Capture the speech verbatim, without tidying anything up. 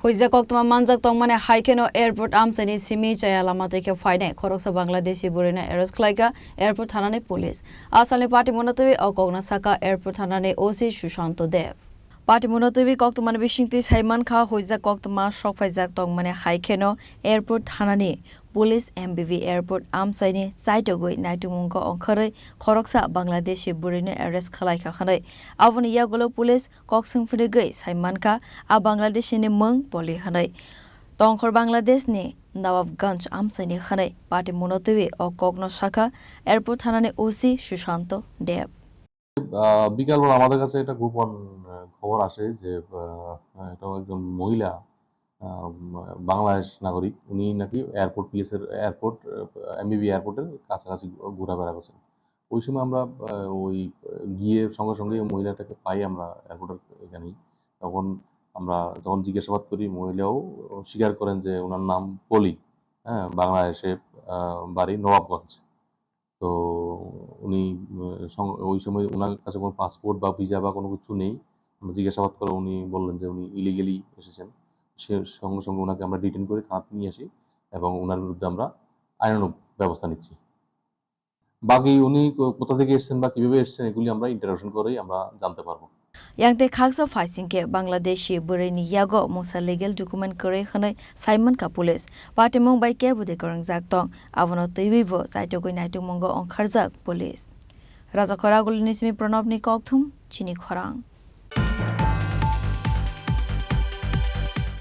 Huijak koktwma manjak tongmani hai kheno airport amchaini simi chaya lama twi khe phainai khoroksa Bangladeshi bwrwino arrest khlaikha airport thanani police. Asalni patimungno twiwi o kokno sakha airport thanani O C Sushanto Deb. Patimungno twiwi koktwmani bisingtwi saimankha, huijak koktwma sokphaijak tongmani hai kheno airport thanani police M B B airport amchaini chaitogwi naitugmungo ongkhorwi khoroksa Bangladeshi bwrwino arrest khlaikha hwnwi. Aboni yagulo police kok swngphirigwi saimankha, a Bangladeshini mung Poli hwnwi. Tongkhor Bangladeshni Nawabganj amchaini hwnwi patimungno twiwi o kokno sakha airport thanani O C Sushanto Deb. আহ, বিকালবেলা আমাদের কাছে একটা গোপন, আহ, খবর আসে যে, আহ, এটা একজন মহিলা, আহ, বাংলাদেশ নাগরিক, উনি নাকি এয়ারপোর্ট পিএস এর, এয়ারপোর্ট, আহ, এমবিবি এয়ারপোর্টের কাছাকাছি ঘু-, ঘোরাফেরা করছেন। ওই সময় আমরা, আহ, ওই, আহ, গিয়ে সঙ্গে সঙ্গে ওই মহিলাটাকে পাই আমরা এয়ারপোর্টের এখানেই। তখন আমরা যখন জিজ্ঞাসাবাদ করি, মহিলাও স্বীকার করেন যে ওনার নাম পলি, হ্যাঁ, বাংলাদেশে, আহ, বাড়ি নবাবগঞ্জ। তো উনি, উম, সং-, ওই সময় ওনার কাছে কোনো পাসপোর্ট বা ভিসা বা কোনো কিছু নেই। আমরা জিজ্ঞাসাবাদ করে উনি বললেন যে উনি ইলিগালি এসেছেন। সে সঙ্গে সঙ্গে ওনাকে আমরা ডিটেইন করে থানাতে নিয়ে আসি এবং ওনার বিরুদ্ধে আমরা আইনানুগ ব্যবস্থা নিচ্ছি। বাকি উনি কো-, কোথা থেকে এসেছেন বা কিভাবে এসেছেন এগুলি আমরা ইন্টারোগেশন করেই আমরা জানতে পারবো। Yang tei khaksa phaising khe Bangladeshi bwrwini yago mungsa legal document kwrwi hwnwi saimankha police. Patimung bai kebo de kwrwngjak tong, abono twiwi bo chaitogwi naitugmungo ongkharjak police. Rajakhor Agulini simi Pranobni kokthum, chini khorang.